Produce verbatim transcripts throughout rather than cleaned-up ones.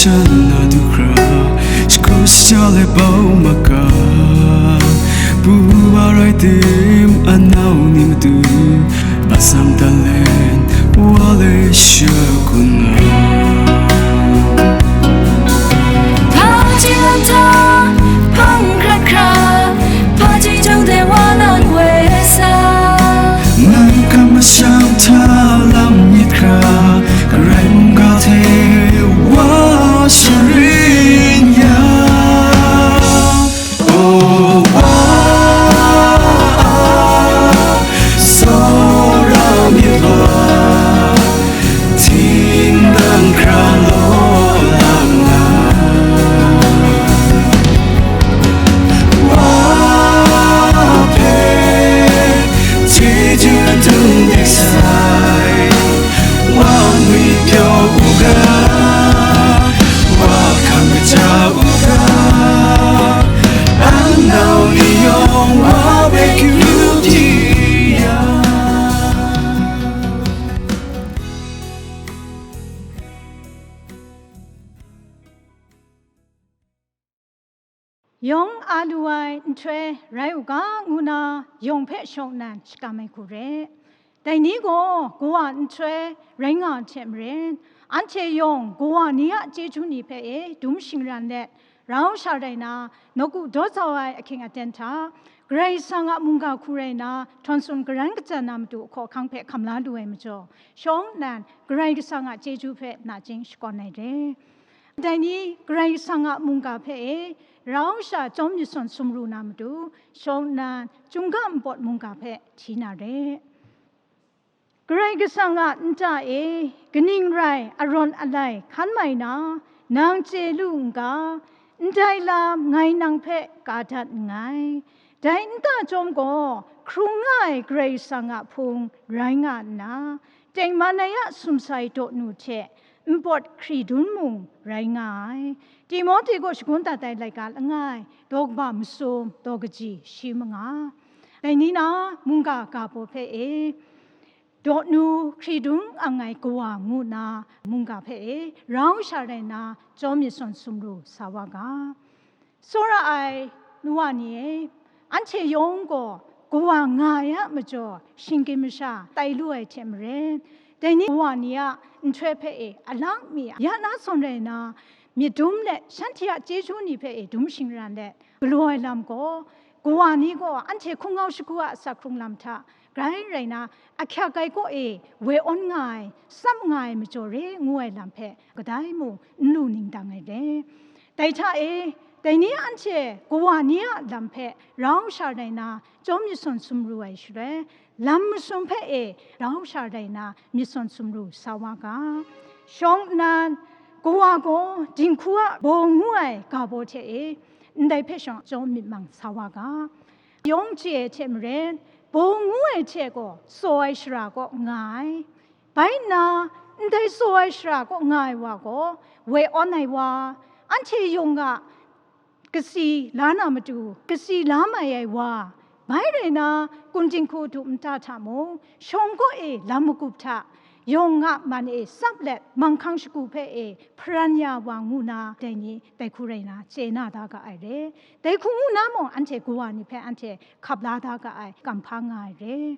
Na du hkra, shagu shaja lai bau maga, bu wa rai tim, anau ni matu, atsam talen, wa le shakun nga. Hpaji lam hta hpang hkrat hkra, hpaji jang de wa nan we sa. Nang kamasham hta lam myit hkra, Karai mungga hte wa sharin ya. O wa, tsawra myit wa, tin dang hkra law lang nga. Wa hpe chyeju dum dik sai, wa ngwi pyaw u ga, wa hkam kaja u ga, anau ni yawng wa hpe kyu di ya. Yawng a lu ai nhtoi rai u ga, ngu na yawng hpe shawng nnan shakam ai hku re. Dai ni gaw kawa nhtoi rai nga ai hte maren, anhte yawng kawa ni a chyeju ni hpe e dum shingran let, rau sha rai na, nawku daw zau ai ahkying aten hta, Karai Kasang a mungga hku rai na, htawn tsun garan katsan na matu hkaw hkang hpe hkam la lu ai majaw, shawng nnan Karai Kasang a chyeju hpe nachying shakawn ai re. Dai ni Karai Kasang a mungga hpe e rau sha chyawm myit sawn sumru na matu, shawng nnan chyum ga npawt mungga hpe hti na re. Karai Kasang a nta e kaning rai arawn alai hkan mai na, nang chye lu n ga, ndai lam ngai nang hpe ka dat nngai. Dai nta chyawm gaw, hkrung nga ai Karai Kasang a Hpung rai nga nna, tengman ai a sumsai dawnu hte npawt hkridun mung rai nga ai. Timohti kaw shagun dat ai laika langai, daw kaba masum, daw kaji shi manga. Dai ni na mungga ga baw hpe e, dawnu hkridun ang ai kawa ngu na mungga hpe e, rau sha rai na, chyawm myit sawn sumru sa wa ga. Tsawra ai nu wa ni e, anhte yawng gaw kawa nga ai a majaw shinggyim masha tai lu ai hte maren, dai ni kawa ni a nhtoi hpe e a lang mi ya na zawn rai na, myit dum let shanhte a chyeju ni hpe e dum shingran let galaw ai lam gaw, kawa ni gaw anhte hkungau shagu a asak hkrung lam hta grai rai na, ahkyak ai kaw e woi awn nga ai, tsap nga ai majaw re ngu ai lam hpe kadai mung n lu ning dang ai re. Dai hta e, dai ni anhte kawa ni a lam hpe rau sha rai na, chyawm myit sawn sumru ai shaloi, lam masum hpe e rau sha rai na, myit sawn sumru sa wa ga. Shawng nnan, kawa gaw dinghku a baw ngu ai ga baw hte e, ndai hpe shawng chyawm myit mang sa wa ga. Yawng chye ai hte maren, baw ngu ai hte gaw tsaw ai shara kaw nga ai. Bai nna, ndai tsaw ai shara kaw nga ai wa gaw, woi awn ai wa, anhte yawng a kasi la na matu, kasi la mai ai wa, bai rai na, kun dinghku du nta hta mung, shawng kaw e lam magup hta, yawng a man e tsap let, manghkang shagu hpe e hparan ya wa ngu na, dai ni dai hku rai na, chye na da ga ai re. Dai hku ngu na mung, anhte kawa ni hpe anhte hkap la da ga ai, kam hpa nga ai re.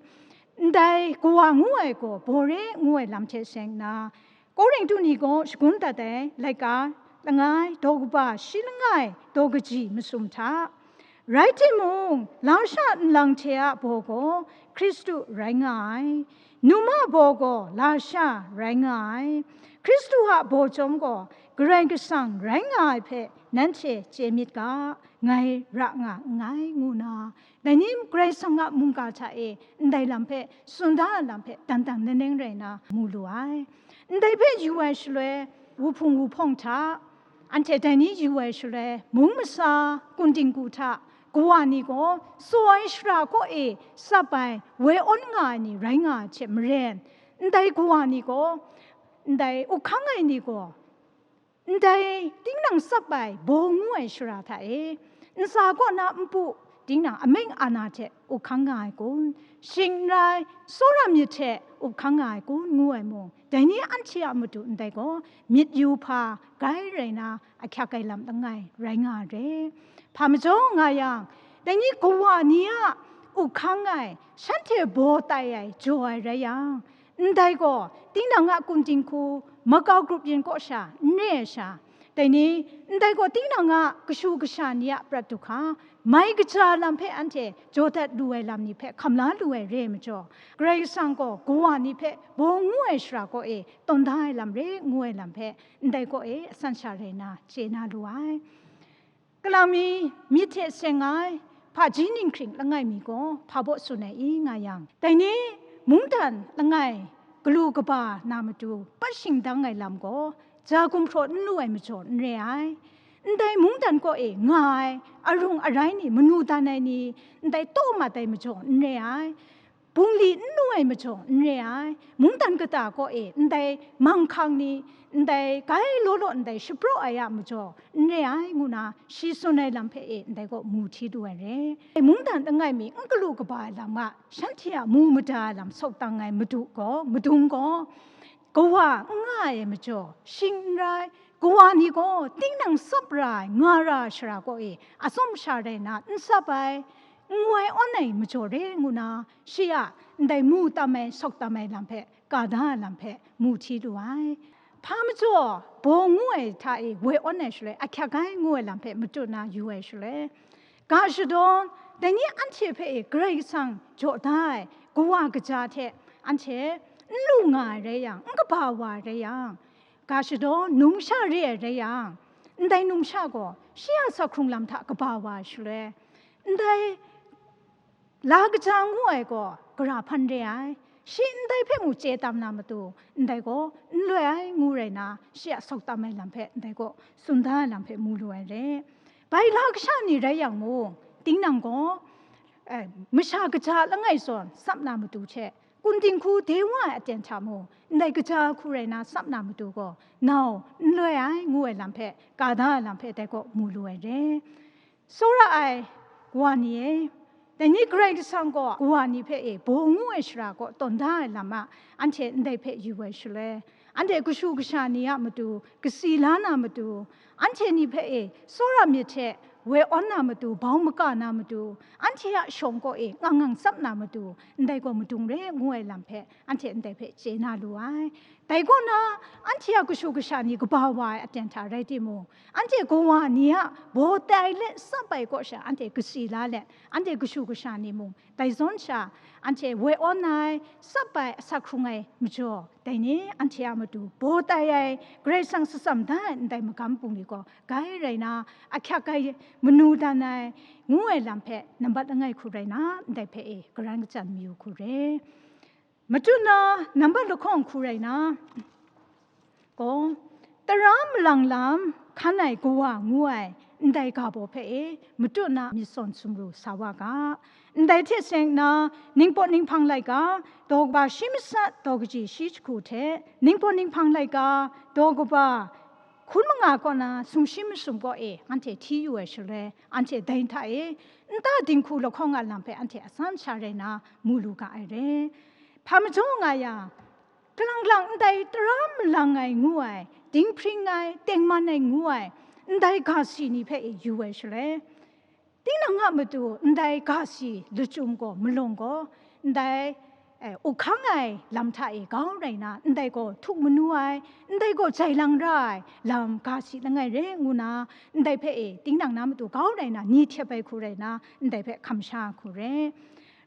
Ndai kawa ngu ai gaw, baw re ngu ai lam hte seng nna, Korinhtu ni gaw shagun dat ai laika langai, daw kaba shi langai, daw kaji masum hta. Rai timung, lasha nlang hte a baw gaw Hkristu rai nga ai, num a baw gaw lasha rai nga ai, Hkristu a baw chyawm gaw Karai Kasang rai nga ai hpe nanhte chye myit ga, ngai ra nga nngai, ngu na, dai ni Karai Kasang a mungga hta e ndai lam hpe, tsun da ai lam hpe, dan dan neng neng rai na mu lu ai. Ndai hpe yu ai shaloi, wuhpung wuhpawng hta, anhte dai ni yu ai shaloi, mung masa, kun dinghku hta, kawa ni gaw tsaw ai shara kaw e tsap ai, woi awn nga ai ni rai nga ai hte maren, ndai kawa ni gaw, ndai up hkang ai ni gaw, ndai tinang tsap ai baw ngu ai shara hta e, ntsa kaw na npu tinang ameng ana hte up hkang nga ai kun? Shing n rai, tsawra myit hte up hkang nga ai kun ngu ai mung, dai ni anhte a matu ndai gaw myit yu hpa grai rai na ahkyak ai lam langai rai nga ai re. Hpa majaw nga yang, dai ni kawa ni a up hkang ai, shanhte baw tai ai, jaw ai rai yang, ndai gaw tinang a kun dinghku, makau grup yin kaw sha, n re ai sha, dai ni, ndai gaw tinang a kashu kasha ni a prat du hka, mai kaja lam hpe anhte jaw dat lu ai lam ni hpe hkam la lu ai re ai majaw, Karai Kasang gaw kawa ni hpe baw ngu ai shara kaw e tawn da ai lam re ngu ai lam hpe ndai kaw e asan sha rai na chye na lu ai. Kalang mi, myit hte seng ai, hpaji ninghkring langai mi gaw hpa baw tsun ai i nga yang, dai ni mungdan langai galu kaba na matu pat shingdang ai lam gaw, ja gumhpraw n lu ai majaw n re ai. Ndai mungdan kaw e nga ai arung arai ni, manu dan ai ni, ndai taw mat ai majaw n re ai. Bungli n lu ai majaw n re ai. Mungdan kata kaw e ndai manghkang ni, ndai gai law law ndai shapraw ai a majaw n re ai, ngu na shi tsun ai lam hpe e ndai kaw mu hti lu ai re. Mungdan langai mi n galu kaba ai lam a, shanhte a mu mada ai lam sawk tang ai madu gaw, madung gaw, kawa n nga ai majaw, shing n rai, kawa ni gaw tinang tsap ra ai, nga ra ai shara kaw e atsawm sha rai na n tsap ai, n wai awn ai majaw re ngu na, shi a ndai mu tam ai, sawk tam ai lam hpe, ka da ai lam hpe mu hti lu ai. Hpa majaw, baw ngu ai hta e woi awn ai shaloi, ahkyak ai ngu ai lam hpe matut na yu ai shaloi, ga shadawn, dai ni anhte hpe e Karai Kasang jaw da ai kawa kaja hte anhte n lu nga ai rai yang, n kaba wa ai rai yang, ga shadawn, numsha re ai rai yang, ndai numsha gaw shi a asak hkrung lam hta kaba wa ai shaloi, ndai la kaja ngu ai gaw gara hpan re ai, shi ndai hpe mung chye tam na matu, ndai gaw n loi ai ngu rai na, shi a sawk tam ai lam hpe ndai gaw tsun da ai lam hpe mu lu ai re. Bai la kasha ni rai yang mung, tinang gaw, eh, masha kaja langai zawn tsap na matu hte, kun dinghku de wa ai aten hta mung, ndai kaja hku rai na tsap na matu gaw, nau n loi ai ngu ai lam hpe, ka da ai lam hpe dai gaw mu lu ai re. Tsawra ai wa ni e, dai ni Karai Kasang gaw wa ni hpe e baw ngu ai shara kaw tawn da ai lam a, anhte ndai hpe yu ai shaloi, anhte kashu kasha ni a matu, kasi la na matu, anhte ni hpe e tsawra myit hte woi awn na matu, bau maka na matu, anhte a shawng kaw e ngang ngang tsap na matu, ndai gaw madung re ngu ai lam hpe anhte ndai hpe chye na lu ai. Dai kaw na, anhte a kashu kasha ni kaba wa ai aten hta rai timung, anhte kawa ni a baw tai let tsap ai kaw sha, anhte kasi la let, anhte kashu kasha ni mung dai zawn sha, anhte woi awn ai, tsap ai, asak hkrung ai majaw, dai ni anhte a matu baw tai ai, Karai Kasang shatsam da ai ndai magam bungli gaw gai rai na, ahkyak ai, manu dan ai, ngu ai lam hpe nambat langai hku rai na, ndai hpe e karan kachyan mayu hku re. Matu na nambat lahkawng hku rai na, gaw, tara malang lam hkan ai kawa ngu ai ndai ga baw hpe e matu na myit sawn sumru sa wa ga. Ndai hte seng na, ningpawt ninghpang laika, daw kaba shi matsat, daw kaji shi jahku hte, ningpawt ninghpang laika, daw kaba hkun manga kaw na sumshi masum kaw e anhte hti yu ai shaloi, anhte dai hta e nta dinghku lahkawng a lam hpe anhte asan sha rai na mu lu ga ai re. Hpa majaw nga yang, kalang lang ndai tara malang ai ngu ai, dinghpring ai, tengman ai ngu ai, ndai ga si ni hpe e yu ai shaloi, tinang a matu ndai ga si lachyum gaw malawng gaw, ndai, eh, up hkang ai lam hta e kau rai na, ndai gaw htuk manu ai, ndai gaw jai lang ra ai lam ga si langai re ngu na, ndai hpe e tinang na matu kau rai na, ni htep ai hku rai na, ndai hpe hkam sha hku re.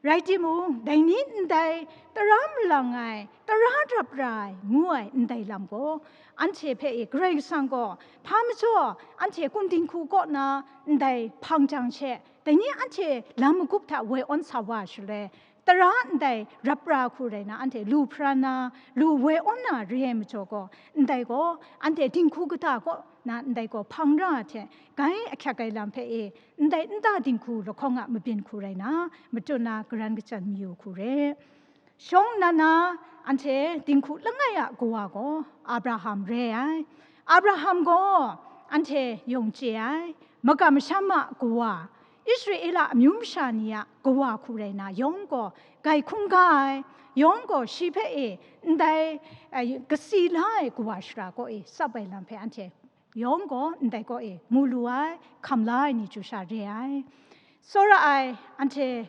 Rai timung, dai ni ndai tara malang ai, tara rap ra ai, ngu ai ndai lam gaw, anhte hpe e Karai Kasang gaw hpa majaw anhte kun dinghku kaw na ndai hpang jang she, dai ni anhte lam magup hta woi awn sa wa shaloi, tara ndai rap ra hku rai na, anhte lu hpra na, lu woi awn na re ai majaw gaw, ndai gaw anhte dinghku kata kaw na ndai gaw hpang ra hte, gai ahkyak ai lam hpe e, ndai nta dinghku lahkawng a mabyin hku rai na, matu na karan kachyan mayu hku re. Shawng nna na, anhte dinghku langai a kawa gaw Abraham re ai. Abraham gaw anhte yawng chye ai, makam masham a kawa, Israela amyu masha ni a kawa hku rai na, yawng gaw gai hkungga ai, yawng gaw shi hpe e ndai, eh, kasi la ai kawa shara kaw e tsap ai lam hpe anhte yawng gaw ndai kaw e mu lu ai, hkam la ai ni chyu sha re ai. Tsawra ai anhte,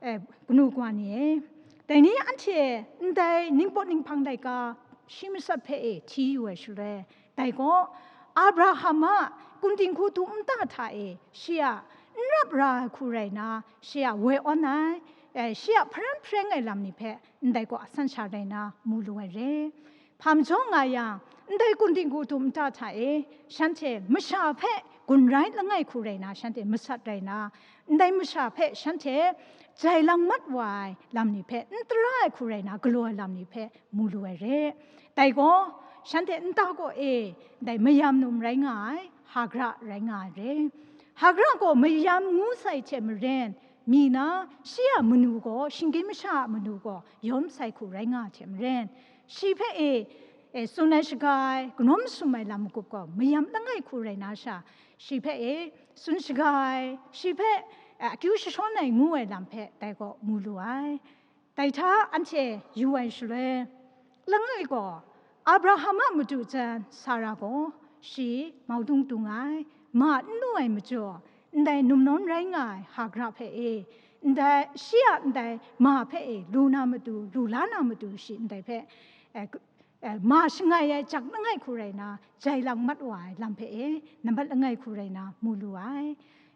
eh, kanu kawa ni e, dai ni anhte ndai ningpawt ninghpang laika shi matsat hpe e hti yu ai shaloi, dai gaw Abraham a kunghtingtu nta hta e shi a n rap ra ai hku rai na, shi a woi awn ai, eh, shi a hparang hpareng ai lam ni hpe ndai gaw a san sha rai na mu lu ai re. Hpa majaw nga yang, ndai kunghtingtu nta hta e shanhte masha hpe gun rai langai hku rai na, shanhte masat rai na, ndai masha hpe shanhte jai lang mat wa ai lam ni hpe n tara ai hku rai na, galaw ai lam ni hpe mu lu ai re. Dai gaw, shanhte nta kaw e ndai mayam num rai nga ai, Hagra rai nga ai re. Hagra gaw mayam ngu sai hte maren, mi na, shi a manu gaw, shinggyim masha a manu gaw yawm sai hku rai nga ai hte maren, shi hpe e, e, tsun ai shaga ai, kanawn masum ai lam magup gaw mayam langai hku rai na sha, shi hpe e, tsun shaga ai, shi hpe, e, akyu jashawn ai ngu ai lam hpe dai gaw mu lu ai. Dai hta anhte yu ai shaloi, langai gaw, Abraham a madu jan Sara gaw shi mau dung dung ai, ma n lu ai majaw, ndai num nawn rai nga ai Hagra hpe e, ndai, shi a ndai ma hpe e lu na matu, lu la na matu shi ndai hpe, eh, eh, ma shangai ai jak langai hku rai na, jai lang mat wa ai lam hpe e nambat langai hku rai na mu lu ai.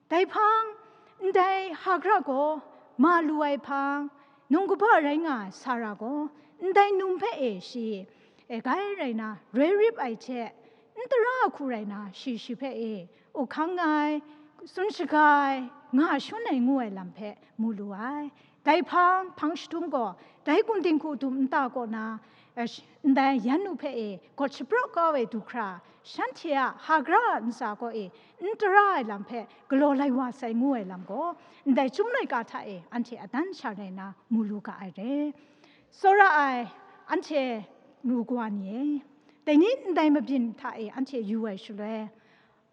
Dai hpang, ndai Hagra gaw ma lu ai hpang, nung kaba rai nga ai Sara gaw, ndai num hpe e shi, e gai rai na, roi rip ai hte, n tara hku rai na, shi shi hpe e, u hkang ai, tsun shaga ai, nga shun ai ngu ai lam hpe mu lu ai. Dai hpang, hpang shadum gaw, dai kunghtingtu nta kaw na, eh, sh-, ndai yan nu hpe e, gawt shapraw kau ai du hkra, shanhte a Hagra a ntsa kaw e, n tara ai lam hpe galaw lai wa sai ngu ai lam gaw, ndai Chyum laika hta e anhte adan sha rai na mu lu ga ai re. Tsawra ai anhte nu kawa ni e, dai ni ndai mabyin hta e anhte yu ai shaloi,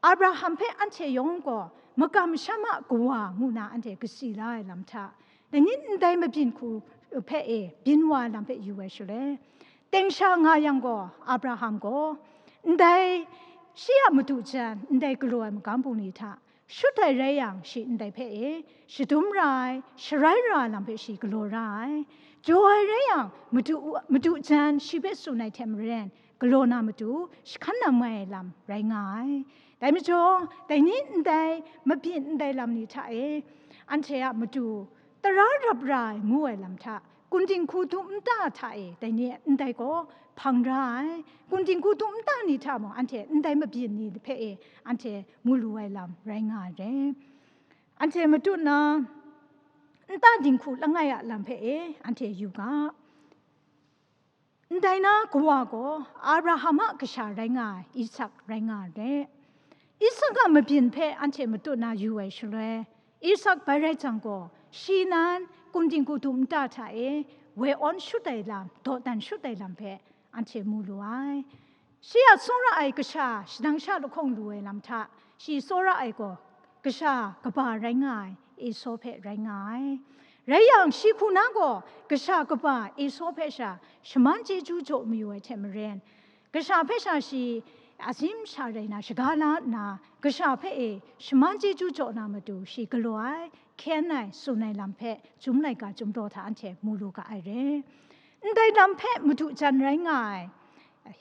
Abraham hpe anhte yawng gaw makam masham a kawa ngu na anhte kasi la ai lam hta, dai ni ndai mabyin hku hpe e byin wa ai lam hpe yu ai shaloi, teng sha nga yang gaw, Abraham gaw ndai shi a madu jan ndai galaw ai magam bungli hta shut ai rai yang, shi ndai hpe e shadum ra ai, sharai ra ai lam hpe shi galaw ra ai. Jaw ai rai yang, madu, madu jan shi hpe tsun ai hte maren, galaw na matu, jahkan na mai ai lam rai nga ai. Dai majaw, dai ni ndai mabyin ndai lam ni hta e, anhte a matu tara rap ra ai ngu ai lam hta, kunghtingtu nta hta e dai ni ndai gaw hpang ra ai. Kunghtingtu nta ni hta mung, anhte ndai mabyin ni hpe e anhte mu lu ai lam rai nga ai re. Anhte matut na, nta dinghku langai a lam hpe e anhte yu ga. Ndai na kawa gaw Abraham a kasha rai nga ai Isak rai nga ai re. Isak a mabyin hpe anhte matut na yu ai shaloi, Isak bai rai jang gaw, shi nan kunghtingtu nta hta e woi awn shut ai lam, dawdan shut ai lam hpe anhte mu lu ai. Shi a tsawra ai kasha shadang sha lahkawng lu ai lam hta, shi tsawra ai gaw kasha kaba rai nga ai Esau hpe rai nga ai. Rai yang, shi hku na gaw kasha kaba Esau hpe sha shaman chyeju jaw mayu ai hte maren, kasha hpe sha shi azim sha rai na shaga la nna, kasha hpe e shaman chyeju jaw na matu shi galaw ai, hkyen ai, tsun ai lam hpe Chyum laika Chyum daw hta anhte mu lu ga ai re. Ndai lam hpe madu jan rai nga ai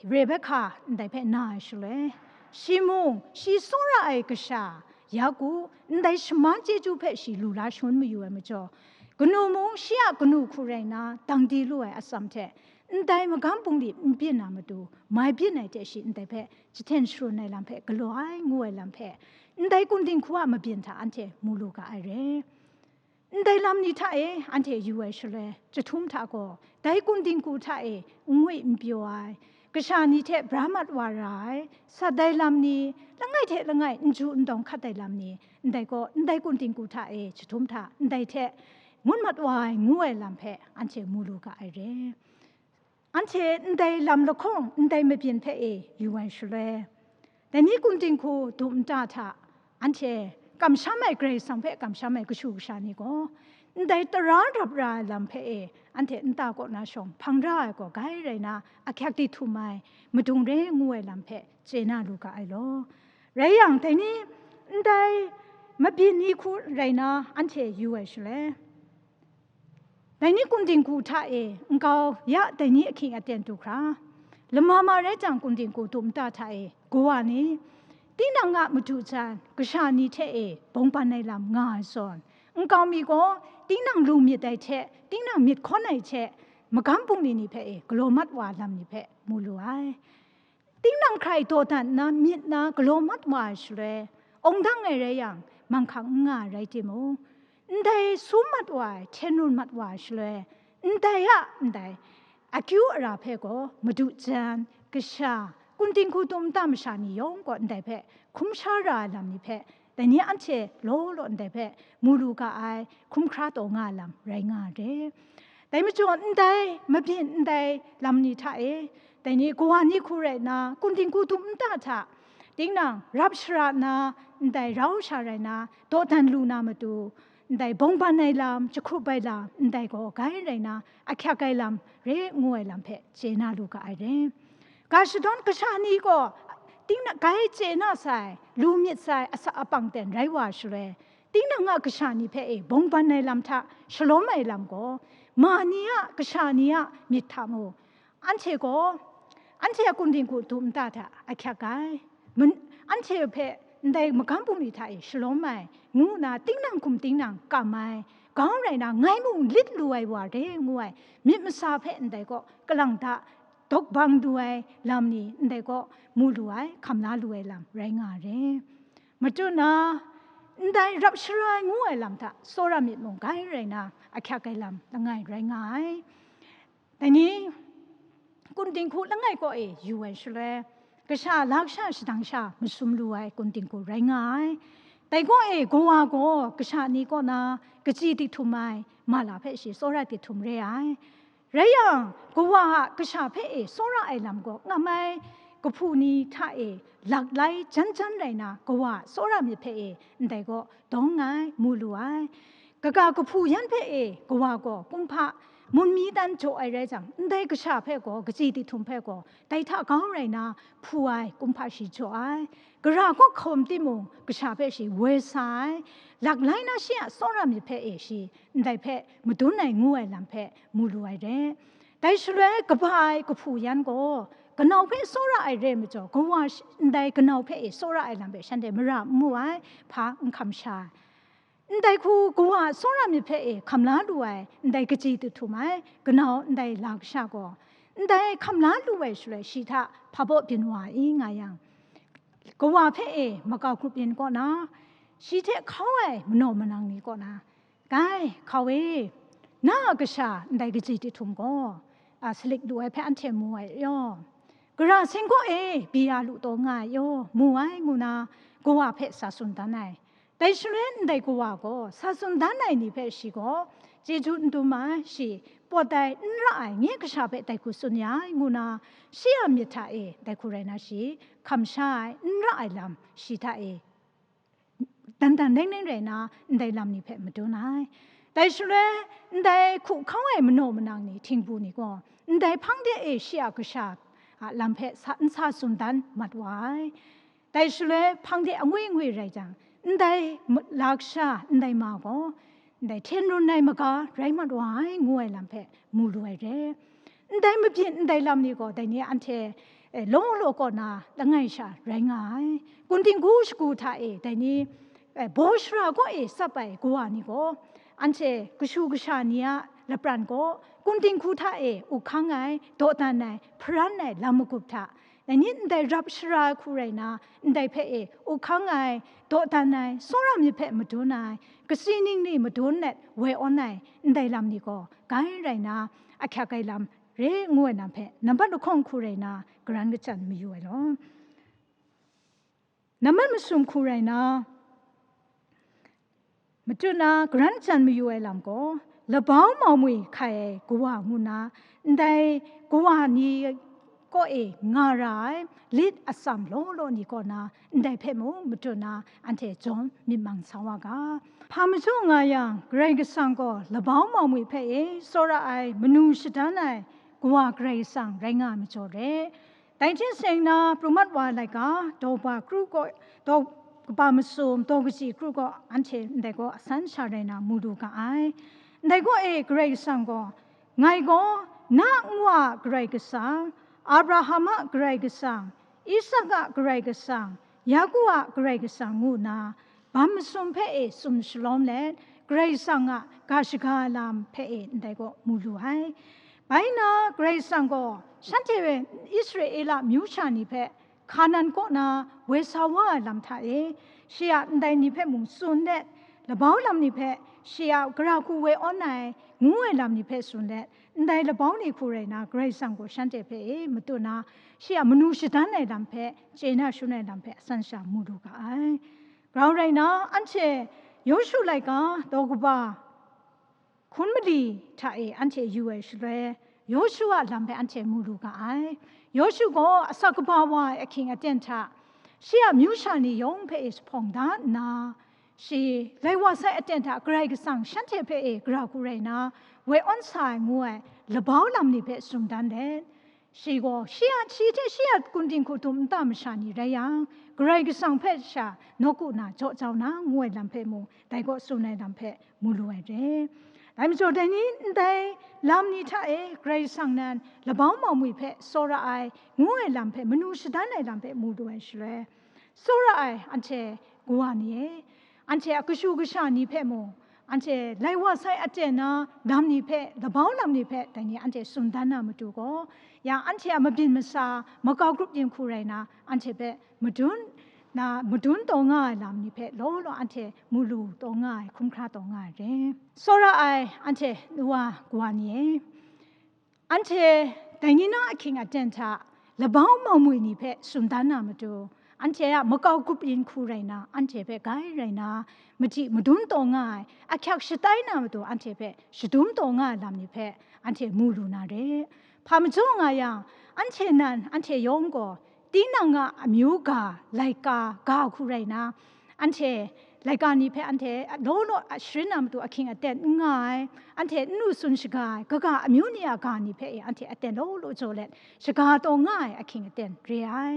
Rebecca ndai hpe na ai shaloi, shi mung shi tsawra ai kasha Yaku ndai shaman chyeju hpe shi lu la shangun mayu ai majaw, kanu mung shi a kanu hku rai na dang di lu ai atsam hte, ndai magam bungli n byin na matu, mai byin ai hte shi ndai hpe jahten sharun ai lam hpe galaw ai ngu ai lam hpe, ndai kunghtingtu a mabyin hta anhte mu lu ga ai re. Ndai lam ni hta e anhte yu ai shaloi, chyahtum hta gaw dai kunghtingtu hta e n ngwi n pyaw ai, kasha ni hte bra mat wa ra ai, sat ai lam ni, langai hte langai n ju n dawng hkat ai lam ni, ndai gaw ndai kunghtingtu hta e chyahtum hta ndai hte ngut mat wa ai ngu ai lam hpe anhte mu lu ga ai re. Anhte ndai lam lahkawng ndai mabyin hpe e yu ai shaloi, dai ni kunghtingtu nta hta anhte kamsham ai, Karai Kasang hpe kamsham ai kashu kasha ni gaw, ndai tara rap ra ai lam hpe e, anhte nta kaw na shawng hpang ra ai gaw, gai rai na, ahkyak di htum ai, madung re ngu ai lam hpe chye na lu ga ai law. Rai yang, dai ni, ndai mabyin ni hku rai na anhte yu ai shaloi, dai ni kuntingku hta e nkau ya, dai ni ahkying aten du hkra, lama ma rai jang, kuntingku dum nta hta e kawa ni, tinang a madu jan kasha ni hte e bawng ban ai lam nga ai zawn, nkau mi gaw tinang lu myit ai hte, tinang myit hkawn ai hte, magam bungli ni hpe e galaw mat wa ai lam ni hpe mu lu ai. Tinang hkrai dawdan nna myit na galaw mat wa ai shaloi, awng dang ai rai yang, manghkang n nga ai rai timung, ndai sum mat wa ai, hten run mat wa ai shaloi, ndai a ndai akyu ara hpe gaw madu jan, kasha, kuntingku dum nta masha ni yawng gaw ndai hpe hkum sha ra ai lam ni hpe, dai ni anhte law law ndai hpe mu lu ga ai, hkrum hkra taw nga ai lam rai nga ai re. Dai majaw, ndai mabyin ndai lam ni hta e, dai ni kawa ni hku rai nna, kuntingku dum nta hta, tinang rap shara nna, ndai rau sha rai na, dawdan lu na matu, ndai bawng ban ai lam, jahkrup ai lam, ndai gaw gai rai na, ahkyak ai lam re ngu ai lam hpe chye na lu ga ai re. Ga shadawn kasha ni gaw, tinang gai chye na sai, lu myit sai, asak apang ten rai wa shaloi, tinang a kasha ni hpe e bawng ban ai lam hta shalawm ai lam gaw, ma ni a, kasha ni a myit hta mu. Anhte gaw, anhte a kuntingku dum nta hta ahkyak ai, mun-, anhte hpe ndai magam bungli hta e shalawm ai, ngu nna tinang hkum tinang kam ai, kau rai na, ngai mung lit lu ai wa re ngu ai, myit masa hpe ndai gaw kalang da dawk bang du ai lam ni ndai gaw mu lu ai, hkam la lu ai lam rai nga ai re. Matu na, ndai rap shara ai ngu ai lam hta tsawra myit mung gai rai na, ahkyak ai lam langai rai nga ai. Dai ni, kuntingku langai kaw e yu ai shaloi, kasha la kasha shadang sha masum lu ai kuntingku rai nga ai. Dai kaw e kawa gaw kasha ni kaw na kaji di htum ai, ma la hpe shi tsawra di htum re ai. Rai yang, kawa a kasha hpe e tsawra ai lam gaw, ngam ai kahpu ni hta e laklai jan jan rai na, kawa a tsawra myit hpe e ndai gaw dawng ai, mu lu ai. Kaga kahpu yan hpe e kawa gaw kumhpa mun mi dan jaw ai rai jang, ndai kasha hpe gaw, kaji di htum hpe gaw, dai hta kau rai na, hpu ai kumhpa shi jaw ai. Gara kaw hkawm timung, kasha hpe shi woi sa ai. Laklai na shi a tsawra myit hpe e shi ndai hpe madun ai ngu ai lam hpe mu lu ai re. Dai shaloi kaba ai kahpu yan gaw, kanau hpe tsawra ai re ai majaw, kawa sh-, ndai kanau hpe e tsawra ai lam hpe shanhte mara n mu ai, hpa n hkam sha ai. Ndai hku kawa a tsawra myit hpe e hkam la lu ai, ndai kaji di htum ai, kanau ndai la kasha gaw, ndai hkam la lu ai shaloi, shi hta hpa baw byin wa i nga yang, kawa hpe e makau grup yin kaw na, shi hte hkau ai manaw manang ni kaw na, "Gai, hkau e, na a kasha ndai kaji di htum gaw, a, salik lu ai hpe anhte mu ai yaw, gara seng kaw e byi ya lu taw nga ai yaw, mu ai," ngu na, kawa hpe sa tsun dan ai. Dai shaloi ndai kawa gaw sa tsun dan ai ni hpe shi gaw chyeju n dum ai, shi pawt ai, n ra ai, nye kasha hpe dai hku tsun ya ai, ngu na, shi a myit hta e dai hku rai na, shi hkam sha ai, n ra ai lam shi hta e dan dan neng neng rai na, ndai lam ni hpe madun ai. Dai shaloi, ndai hku hkau ai manaw manang ni, htingbu ni gaw, ndai hpang de e shi a kasha a lam hpe sa, n sa tsun dan mat wa ai. Dai shaloi, hpang de angwi ngwi rai jang, ndai ma-, la kasha, ndai ma gaw, ndai hten run ai maga rai mat wa ai, ngu ai lam hpe mu lu ai re. Ndai mabyin, ndai lam ni gaw, dai ni anhte, eh, law law kaw na langai sha rai nga ai. Kuntingku shagu hta e, dai ni, eh, baw shara kaw e tsap ai kawa ni gaw, anhte kashu kasha ni a lapran gaw, kuntingku hta e up hkang ai, dawdan ai, hparan ai lam magup hta, dai ni ndai rap shara ai hku rai na, ndai hpe e up hkang ai, dawdan ai, tsawra myit hpe madun ai, kasi ning ni madun let woi awn ai, ndai lam ni gaw gai rai na, ahkyak ai lam re ngu ai lam hpe, nambat lahkawng hku rai na, karan kachyan mayu ai law. Nambat masum hku rai na, matu na karan kachyan mayu ai lam gaw, labau mau mwi hkai ai kawa ngu na, ndai kawa ni kaw e nga ra ai lit atsam law law ni kaw na ndai hpe mung matut na anhte jawm myit mang sa wa ga. Hpa majaw nga yang, Karai Kasang gaw labau mawng mwi hpe e tsawra ai, manu shadan ai Kawa Karai Kasang rai nga ai majaw re. Dai hte seng na, pru mat wa ai laika, daw kaba kru kaw, daw kaba masum, daw kaji kru kaw, anhte ndai gaw asan sha rai na mu lu ga ai. Ndai gaw e, Karai Kasang gaw, "Ngai gaw na nwa a Karai Kasang, Abraham a Karai Kasang, Isak a Karai Kasang, Yaku a Karai Kasang," ngu nna, bam masum hpe e tsun shalawm let, Karai Kasang a ga shaga ai lam hpe e ndai gaw mu lu ai. Bai nna, Karai Kasang gaw shanhte Israela amyu sha ni hpe Hkanan kaw na woi sa wa ai lam hta e, shi a ndai ni hpe mung tsun let, labau lam ni hpe shi a gara hku woi awn ai, ngu ai lam ni hpe tsun let, ndai labau ni hku rai na, Karai Kasang gaw shanhte hpe e matut na, shi a manu shadan ai lam hpe, chye na shun ai lam hpe, asan sha mu lu ga ai. Grau rai na, anhte Yawshu laika daw kaba hkun mali hta e anhte yu ai shaloi, Yawshu a lam hpe anhte mu lu ga ai. Yawshu gaw asak kaba wa ai ahkying aten hta, shi a myu sha ni yawng hpe e jahpawng da nna, shi lai wa sai aten hta Karai Kasang shanhte hpe e gara hku rai na, woi awn sa ai ngu ai labau lam ni hpe tsun dan let, shi gaw, shi a, shi hte shi a kunting hku dum nta masha ni rai yang, Karai Kasang hpe sha nawku na jaw jau na, ngu ai lam hpe mung, dai kaw tsun ai lam hpe mu lu ai re. Dai majaw, dai ni ndai lam ni hta e Karai Kasang nan labau mawng mwi hpe tsawra ai, ngu ai lam hpe, manu shadan ai lam hpe mu lu ai shaloi, tsawra ai anhte kawa ni e, anhte a kashu kasha ni hpe mung, anhte lai wa sai aten na lam ni hpe, labau lam ni hpe, dai ni anhte tsun dan na matu gaw, ya anhte a mabyin masa, makau grup yin hku rai na, anhte hpe madun na, madun taw nga ai lam ni hpe law law anhte mu lu taw nga ai, hkrum hkra taw nga ai re. Tsawra ai anhte nuwa kawa ni e, anhte dai ni na ahkying aten hta labau mawng mwi ni hpe tsun dan na matu, anhte a makau grup yin hku rai na, anhte hpe gai rai na, mahti madun taw nga ai, ahkyak shatai na matu, anhte hpe shadum taw nga ai lam ni hpe anhte mu lu na re. Hpa majaw nga yang, anhte nan, anhte yawng gaw, tinang a amyu ga, laika ga hku rai na, anhte laika ni hpe anhte law law sharin na matu ahkying aten n nga ai, anhte n lu tsun shaga ai, kaga amyu ni a ga ni hpe e anhte aten law law jaw let, shaga taw nga ai ahkying aten re ai.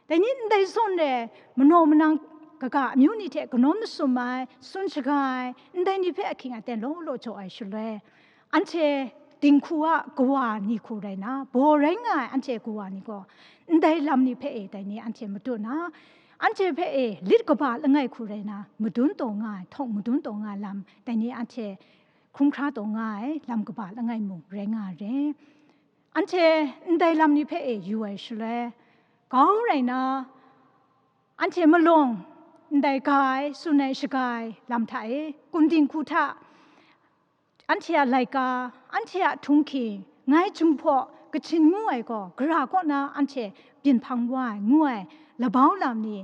Dai ni ndai zawn e, manaw manang kaga amyu ni hte kanawn masum ai, tsun shaga ai, ndai ni hpe ahkying aten law law jaw ai shaloi, anhte dinghku a kawa ni hku rai na, baw rai nga ai anhte kawa ni gaw, ndai lam ni hpe e dai ni anhte matut na, anhte hpe e lit kaba langai hku rai na, madun taw nga ai, htawng madun taw nga ai lam, dai ni anhte hkrum hkra taw nga ai, lam kaba langai mung rai nga ai re. Anhte ndai lam ni hpe e yu ai shaloi, grau rai na, anhte malawng ndai ga ai, tsun ai shaga ai lam hta e, kunting hku hta, anhte a laika, anhte a htunghking, ngai Jinghpaw Kachin ngu ai gaw, gara kaw na anhte byin hpang wa ai, ngu ai labau lam ni,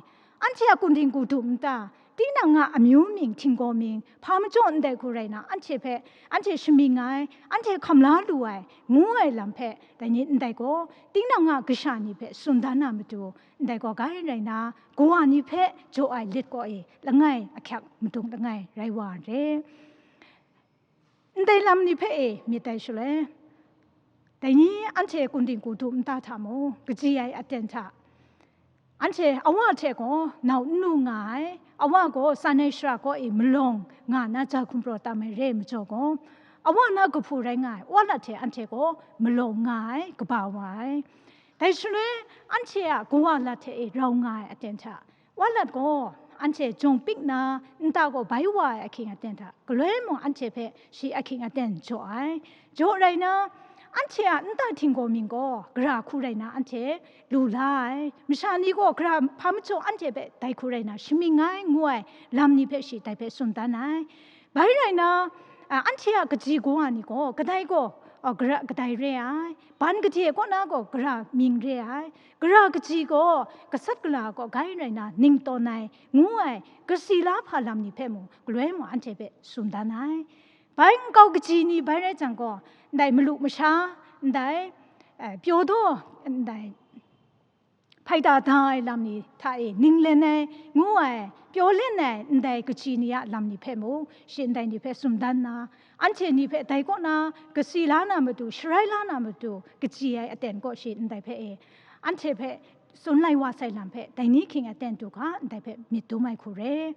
anhte a kunting hku dum nta, tinang a amyu mying, htinggaw mying, hpa majaw ndai hku rai na, anhte hpe, anhte shamying ai, anhte hkam la lu ai, ngu ai lam hpe, dai ni ndai gaw, tinang a kasha ni hpe tsun dan na matu, ndai gaw gai rai na, kawa ni hpe jaw ai lit kaw e, langai ahkyak madung langai rai wa ai re. Ndai lam ni hpe e myit dai shaloi, dai ni anhte kunting hku dum nta hta mung, kaji ai aten hta, anhte awa hte gaw nau n lu nga ai, awa gaw tsan ai shara kaw e malawng nga na ja hkumpraw tam ai re ai majaw gaw, awa na kahpu rai nga ai wa lat hte anhte gaw malawng nga ai, kaba wa ai. Dai shaloi, anhte a kawa lat hte e rau nga ai aten hta, wa lat gaw, anhte jawng pik na, nta gaw bai wa ai ahkying aten hta, galoi mung anhte hpe shi ahkying aten jaw ai. Jaw rai na, anhte a nta htinggaw mying gaw gara hku rai na, anhte lu la ai. Masha ni gaw gara hpa majaw anhte hpe dai hku rai na, shamying ai, ngu ai lam ni hpe shi dai hpe tsun dan ai. Bai rai na, a, anhte a kaji kawa ni gaw, kadai gaw, a, gara kadai re ai, ban gade kaw na gaw gara mying re ai, gara kaji gaw gasat gala kaw gai rai na, ning tawn ai, ngu ai, kasi la hpa lam ni hpe mung, galoi mung anhte hpe tsun dan ai. Bai nkau kaji ni bai rai jang gaw, ndai malu masha, ndai eh, pyaw daw ndai hpaida da ai lam ni hta e ninglen ai ngu ai, pyaw len ai ndai kaji ni a lam ni hpe mung, shi ndai ni hpe tsun dan nna, anhte ni hpe dai kaw na kasi la na matu, sharai la na matu, kaji ai aten kaw shi ndai hpe e, anhte hpe tsun lai wa sai lam hpe, dai ni hkying aten du ga, ndai hpe myit dum ai hku re.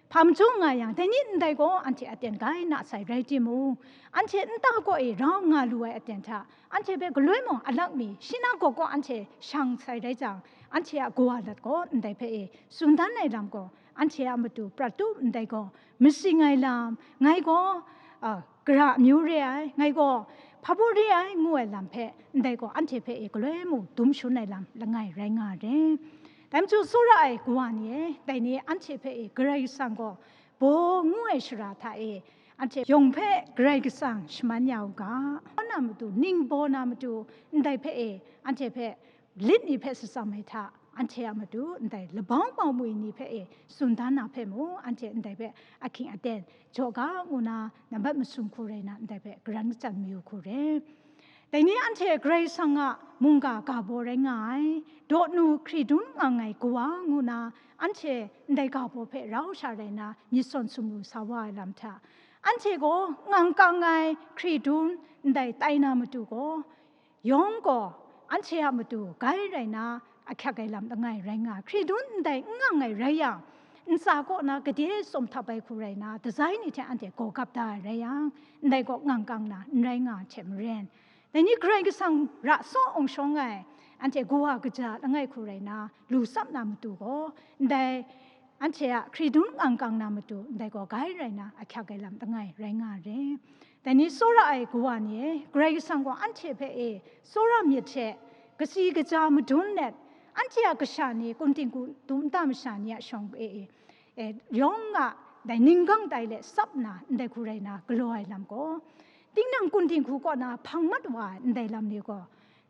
Hpa macung nga yang, dai ni ndai gaw anhte aten gai na sai rai timung, anhte nta kaw e rau nga lu ai aten hta, anhte hpe galoi mung alak mi, shi na gaw gaw anhte shang sai rai jang, anhte a kawa lat gaw ndai hpe e tsun dan ai lam gaw, anhte a matu prat tu ndai gaw, masing ai lam, ngai gaw, a, gara amyu re ai, ngai gaw hpa baw re ai, ngu ai lam hpe, ndai gaw anhte hpe e galoi mung dum shangun ai lam langai rai nga ai re. Dai majaw, tsawra ai kawa ni e, dai ni anhte hpe e Karai Kasang gaw baw ngu ai shara hta e, anhte yawng hpe Karai Kasang shaman ya u ga, baw na matu, ning baw na matu, ndai hpe e, anhte hpe lit ni hpe shatsam ai hta, anhte a matu ndai labau bau mwi ni hpe e tsun dan na hpe mung, anhte ndai hpe ahkying aten jaw ga ngu na, nambat masum hku rai na, ndai hpe karan kachyan mayu hku re. Dai ni anhte Karai Kasang a mungga ga baw rai nga ai, daw nu hkri dun nga ai kawa ngu na, anhte ndai ga baw hpe rau sha rai na, myit sawn sumru sa wa ai lam hta, anhte gaw ngang kang ai hkri dun ndai tai na matu gaw, yawng gaw anhte a matu gai rai na, ahkyak ai lam langai rai nga ai. Hkri dun ndai n ngang ai rai yang, ntsa kaw na gade tsawm htap ai hku rai na, dazai ni hte anhte gaw gap da ai rai yang, ndai gaw ngang kang na n rai nga ai hte maren, dai ni Karai Kasang ra saw awng shawng ai, anhte kawa kaja langai hku rai na, lu tsap na matu gaw, ndai anhte a hkri dun ngang kang na matu, ndai gaw gai rai na, ahkyak ai lam langai rai nga ai re. Dai ni tsawra ai kawa ni e, Karai Kasang gaw anhte hpe e tsawra myit hte, kasi kaja madun let, anhte a kasha ni, kun ting-ku dum nta masha ni a shawng e, e, e, yawng a dai ninggang tai let tsap na, ndai hku rai na galaw ai lam gaw, tinang kun ting-ku kaw na hpang mat wa ai ndai lam ni gaw,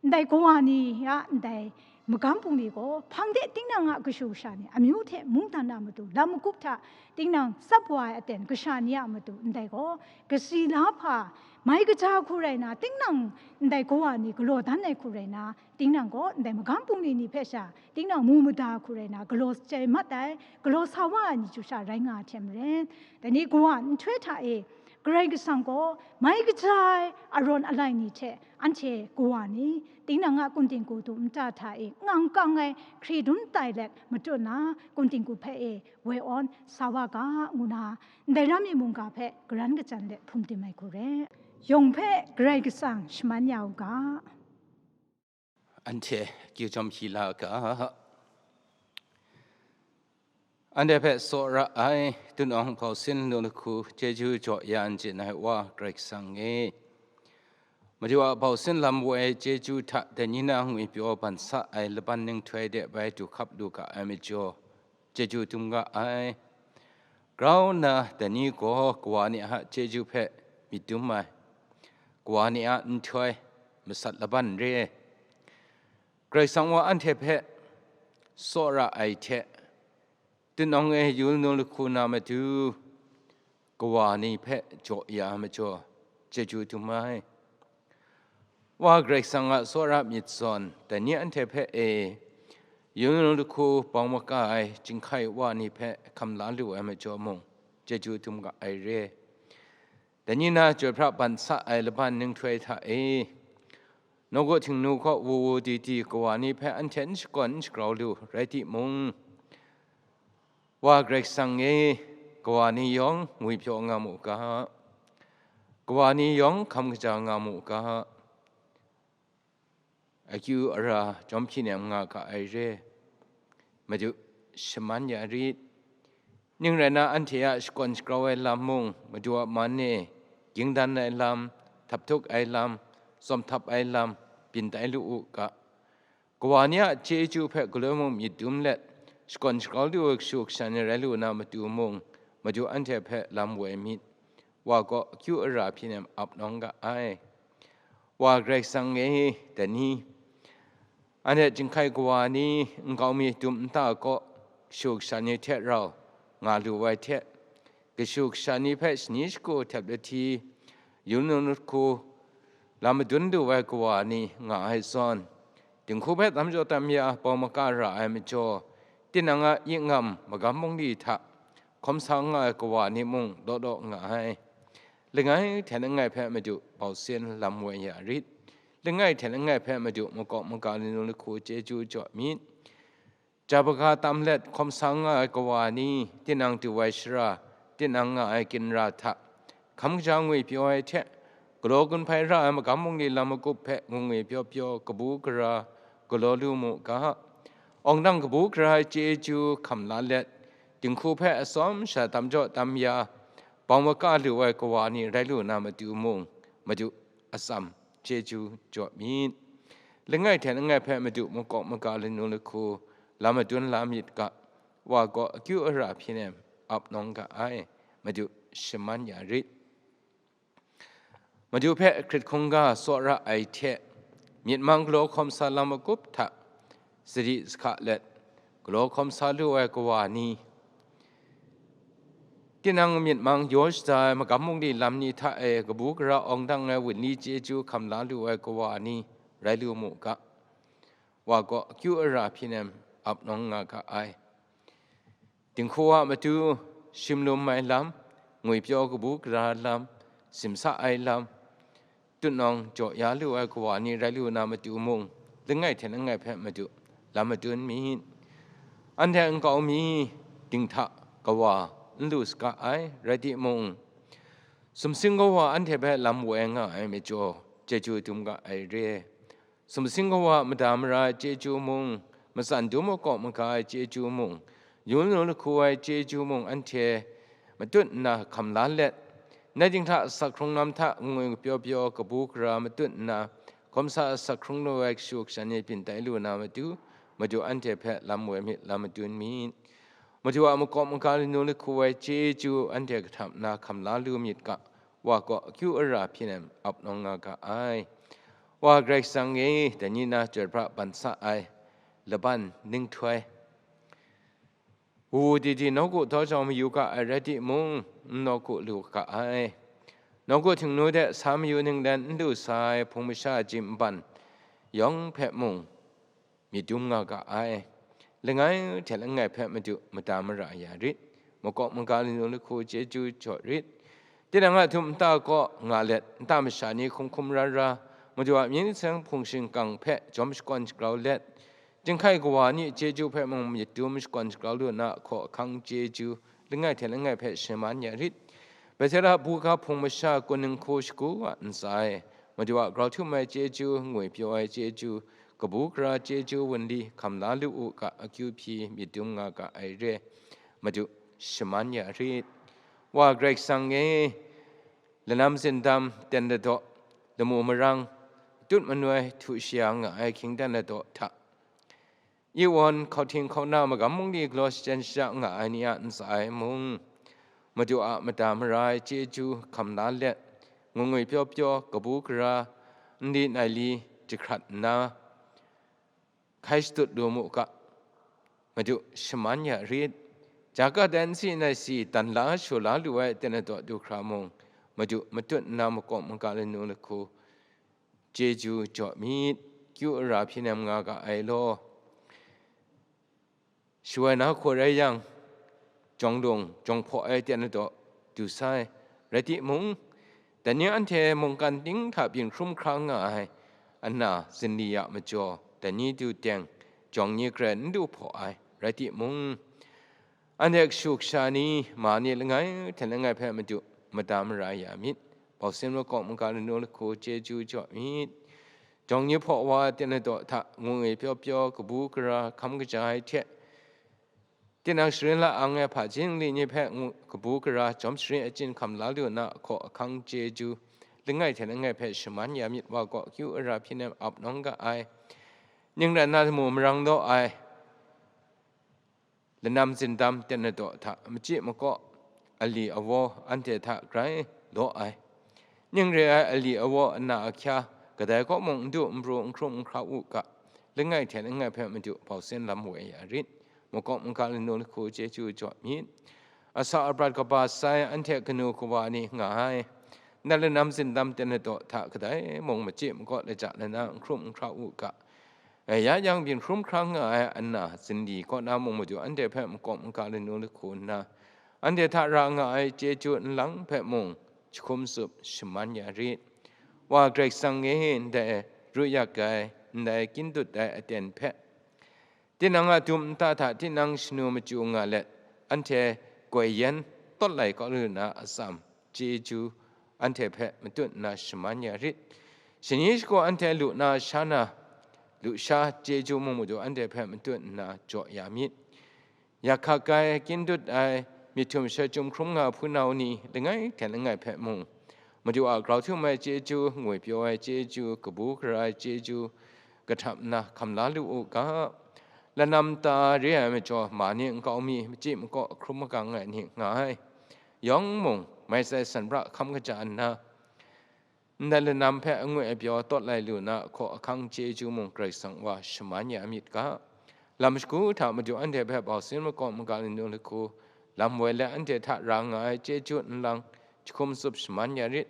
ndai kawa ni a ndai magam bungli gaw, hpang de tinang a kashu kasha ni amyu hte mungdan a matu, lam magup hta tinang tsap wa ai aten kasha ni a matu, ndai gaw kasi la hpa mai kaja hku rai na, tinang ndai kawa ni galaw dan ai hku rai na, tinang gaw ndai magam bungli ni hpe sha, tinang mu mada hku rai na, galaw chyai mat ai, galaw sa wa ai ni chyu sha rai nga ai hte maren, dai ni kawa nhtoi hta e, Karai Kasang gaw mai kaja ai arawn alai ni hte anhte kawa ni, tinang a kun ting-ku dum nta hta e ngang kang ai hkri dun tai let matut na, kun ting-ku hpe e woi awn sa wa ga, ngu na, ndai ram mi mungga hpe karan kachyan let hpum tim ai hku re. Yawng hpe Karai Kasang shaman ya u ga. Anhte akyu jawm hpyi la ga. Anhte hpe tsawra ai, tunawng bausin nu lahku chyeju jaw ya n jin ai Wa Karai Kasang e, Madu a bausin lam woi chyeju hta dai ni na ngwipyaw ban sa ai laban ninghtoi de bai du hkap lu ga ai majaw, chyeju dum ga ai. Grau nna dai ni gaw kawa ni a chyeju hpe myit dum ai, kawa ni a nhtoi masat laban re ai. Karai Kasang wa anhte hpe tsawra ai hte, tunawng e yul nu lahku na matu, kawa ni hpe jaw ya ai majaw, chyeju dum ai. Wa Karai Kasang a tsawra myit zawn, dai ni anhte hpe e, yul nu lahku bawng maga ai jinghkai wa ni hpe hkam la lu ai majaw mung, chyeju dum ga ai re. Dai ni na chyoi pra ban sa ai laban ninghtoi hta e, nawku Htingnu kaw wu wu di di kawa ni hpe anhte n shakawn n shagrau lu rai timung, Wa Karai Kasang e, kawa ni yawng ngwipyaw nga mu ga, kawa ni yawng hkam kaja nga mu ga, akyu ara jawm hpyi nem nga ga ai re. Madu, shaman ya rit. Ning rai na, anhte a shakawn shagrau ai lam mung, Madu a man e, ging dan ai lam, htap tuk ai lam, tsawm htap ai lam, byin tai lu u ga. Kawa ni a chyeju hpe galoi mung myit dum let, shakawn shagrau lu ai kashu kasha ni rai lu na matu mung, Madu anhte hpe lam woi myit, wa gaw akyu ara hpyi nem ap nawng ga ai. Wa Karai Kasang e, dai ni, anhte jinghkai kawa ni nkau mi dum nta kaw, kashu kasha ni hte rau nga lu ai hte, kashu kasha ni hpe shani shagu htep lahti, yul nu lahku, lam madun lu ai kawa ni nga ai zawn, dinghku hpe tam jaw tam ya bau maka ra ai majaw, tinang a yingam magam bungli hta hkawm sa nga ai kawa ni mung law law nga ai. Langai hte langai hpe Madu bau sin lam woi ya rit. Langai hte langai hpe Madu makawp maga lanu lahku chyeju jaw myit. Jabaga tam let hkawm sa nga ai kawa ni, tinang du ai shara, tinang nga ai ginra hta, hkam kaja ngwi pyaw ai hte, galaw gun hpai ra ai magam bungli lam magup hpe ngwi pyaw pyaw kabu gara galaw lu mu ga. Awng dang kabu gara ai chyeju hkam la let, dinghku hpe atsawm sha tam jaw tam ya, bau maka lu ai kawa ni rai lu na matu mung, Madu atsam chyeju jaw myit. Langai hte langai hpe Madu makawp maga lanu lahku lam madun la myit ga, wa gaw akyu ara hpyi nem ap nawng ga ai, Madu shaman ya rit. Madu hpe hkrit hkungga tsawra ai hte, myit mang galaw hkawm sa lam magup hta sadi sahka let, galaw hkawm sa lu ai kawa ni, tinang myit mang yaw shaja ai magam bungli lam ni hta e kabu gara awng dang ai wunli chyeju hkam la lu ai kawa ni rai lu mu ga, wa gaw akyu ara hpyi nem ap nawng nga ga ai. Dinghku a matu, shim lum ai lam, ngwi pyaw kabu gara lam, simsa ai lam, tutnawng jaw ya lu ai kawa ni rai lu na matu mung, langai hte langai hpe Madu lam madun myit. Anhte nkau mi dinghta kawa n lu saga ai, rai timung, sumsing kawa anhte hpe lam woi nga ai majaw, chyeju dum ga ai re. Sumsing kawa mada mara ai chyeju mung, matsan dum makawp maga ai chyeju mung, yu nu lahku ai chyeju mung anhte matut nna hkam la let, nai dinghta asak hkrung lam hta ngwi pyaw pyaw kabu gara matut nna, hkawm sa asak hkrung lu ai kashu kasha ni byin tai lu na matu, Madu anhte hpe lam woi myit, lam madun myit. Madu a makawp maga lanu lahku ai chyeju anhte kahtap nna hkam la lu myit ga, wa gaw akyu ara hpyi nem ap nawng nga ga ai. Wa Karai Kasang e, dai ni na chyoi pra ban sa ai laban ninghtoi, wu wu di di nawku daw jau mayu ga ai rai timung, n nawku lu ga ai. Nawku htingnu de sa mayu ninglen n lu sa ai hpung masha ji nban yawng hpe mung, myit dum nga ga ai. Langai hte langai hpe Madu mada mara ya rit. Makawp maga lanu lahku chyeju jaw rit. Tinang a htum nta kaw nga let, nta masha ni hkum hkum ra ra, Madu a myit seng hpung shingkang hpe jawm shakawn shagrau let, jinghkai kawa ni chyeju hpe mung myit dum shakawn shagrau lu na, hkaw ahkang chyeju langai hte langai hpe shaman ya rit. Betela buga hpung masha kun ninghku shagu a ntsa e, Madu a grau htum ai chyeju, ngwi pyaw ai chyeju, kabu gara chyeju wunli hkam la lu u ga, akyu hpyi myit dum nga ga ai re, Madu shaman ya rit. Wa Karai Kasang e, lanam zindam ten ladaw, lamu marang, tut manoi htu shaya nga ai hkying dan ladaw hta, iwan hkauhting hkauna magam mungli galaw shachyen shara nga ai ni a ntsa e mung, Madu a mada mara ai chyeju hkam la let, ngwi ngwi pyaw pyaw kabu gara nli nai li jahkrat nna, hkai shadut lu mu ga, Madu shaman ya rit. Jaga dan si nai si dan la shaw la lu ai ten ladaw du hkra mung, Madu matut nna makawp maga lanu lahku chyeju jaw myit, kyu ara hpyi nem nga ga ai law. Shawai na hku rai yang, jawng lung jawng hpaw ai ten ladaw du sai, rai timung, dai ni anhte mungkan ting hta byin hkrum hkra nga ai ana zinli a majaw, dai ni du teng jawng ni garai n du hpaw ai, rai timung, anhte kashu kasha ni, ma ni langai hte langai hpe Madu mada mara ya myit. Bausin makawp maga lanu lahku chyeju jaw myit. Jawng ni hpaw wa ten ladaw hta ngwi ngwi pyaw pyaw kabu gara hkam kaja ai hte, tinang sharin la ang ai hpaji ningli ni hpe ngu-, kabu gara jawm sharin achyin hkam la lu na, hkaw ahkang chyeju langai hte langai hpe shaman ya myit, wa gaw kyu ara hpyi nem ap nawng ga ai. Ning rai nna lamu marang law ai, lanam zindam ten ladaw hta machyi makaw ali awaw anhte hta grai law ai. Ning re ai ali awaw ana ahkya kadai kaw mung n du n pru n hkrum n hkra u ga, langai hte langai hpe Madu bausin lam woi ya rit. Makawp maga lanu lahku chyeju jaw myit. Asa aprat kaba sai anhte kanu kawa ni nga ai. Nat lanam zindam ten ladaw hta kadai mung machyi makaw laja lana n hkrum n hkra u ga. Ya yang byin hkrum hkrang nga ai ana zindi kaw na mung Madu anhte hpe makawp maga lanu lahku nna, anhte hta ra nga ai chyeju nlang hpe mung jahkum tsup shaman ya rit. Wa Karai Kasang e, ndai ru yak ai, ndai kyin dut ai aten hpe, tinang a dum nta hta tinang shanu machyu nga let, anhte goi yan tawt lai kau lu na atsam, chyeju anhte hpe matut nna shaman ya rit. Shani shagu anhte lu na sha na, lu sha chyeju mung Madu anhte hpe matut nna jaw ya myit. Yak hkak ai, kyin dut ai, myit htum shachyum hkrum nga hpunau ni langai hte langai hpe mung, Madu a grau htum ai chyeju, ngwipyaw ai chyeju, kabu gara ai chyeju, kahtap nna hkam la lu u ga. Lanam ta re ai majaw, ma ni nkau mi, machyi makaw hkrum magang ai ni nga ai. Yawng mung, mai sai sanra hkam kaja nna, ndai lanam hpe angwi apyaw tawt lai lu na ahkaw ahkang chyeju mung Karai Kasang wa shaman ya myit ga. Lam shagu hta Madu anhte hpe bausin makawp maga lanu lahku lam woi let, anhte hta ra nga ai chyeju nlang jahkum tsup shaman ya rit.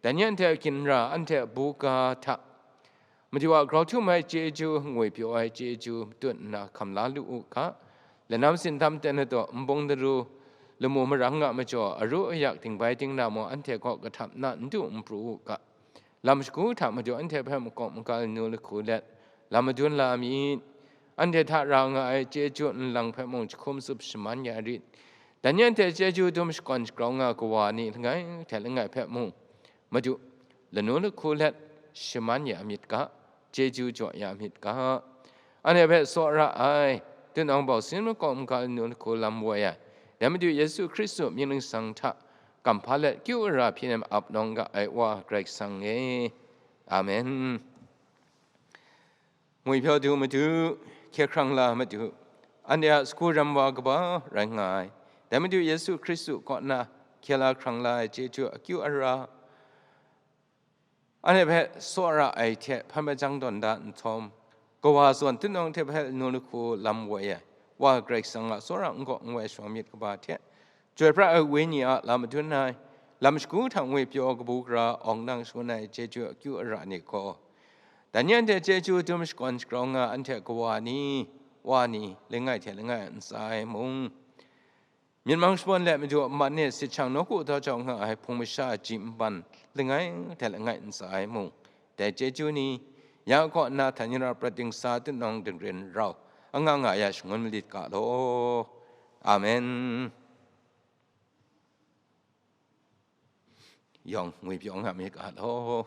Dan ni anhte a ginra, anhte a buga hta Madu a grau htum ai chyeju, ngwipyaw ai chyeju matut nna hkam la lu u ga. Lanam zindam ten ladaw, nbung daru, lamu marang a majaw, aru ayak dingbai dingna mung anhte kaw kahtap nna n du n pru u ga. Lam shagu hta Madu anhte hpe makawp maga lanu lahku let, lam madun la myit. Anhte hta ra nga ai chyeju nlang hpe mung jahkum tsup shaman ya rit. Dan ni anhte chyeju dum shakawn shagrau nga ai kawa ni langai hte langai hpe mung, Madu, lanu lahku let shaman ya myit ga, chyeju jaw ya myit ga. Anhte hpe tsawra ai, tinang bausin makawp maga lanu lahku lam woi ai, dai Madu Yesu Hkristu mying ningsang hta kamhpa let kyu ara hpyi nem ap nawng ga ai Wa Karai Kasang e. Amen. Ngwipyaw du Madu, hkye hkrang la Madu, anhte a sagu ram wa kaba rai nga ai, dai Madu Yesu Hkristu kaw na hkye la hkrang la ai chyeju akyu ara, anhte hpe tsawra ai hte hpan hpajang tawn da nhtawm, kawa zawn tinang hte hpe lanu lahku lam woi ai, Wa Karai Kasang a tsawra n gaw n woi shawng myit kaba hte, Chyoi pra ai Wenyi a lam madun ai, lam shagu hta ngwipyaw kabu gara awng nang shangun ai chyeju akyu ara ni gaw, dan ni anhte chyeju dum shakawn shagrau nga anhte kawa ni, wa ni, langai hte langai ntsa ai mung, myit mang shabawn let Madu a man e sit shang nawku daw jau nga ai hpung masha a ji nban langai hte langai ntsa ai mung, dai chyeju ni, ya kaw nna htan yu ra prat dingsa tinang dingren rau, anga nga ya shangun malit ga law. Amen. Yawng ngwipyaw nga myit ga law.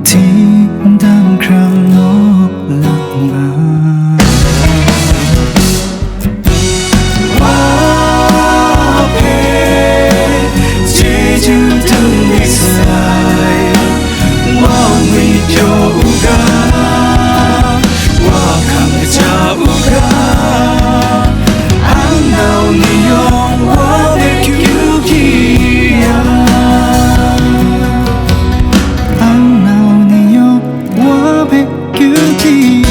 Tsindan hkrang nawk lak nga. Wa hpe chyeju dum dik sai, wa ngwipyaw u ga, wa hkam kaja u ga, ang nau ni yawng wa hpe kyu hkyi ya. Ang nau ni yawng wa hpe kyu hkyi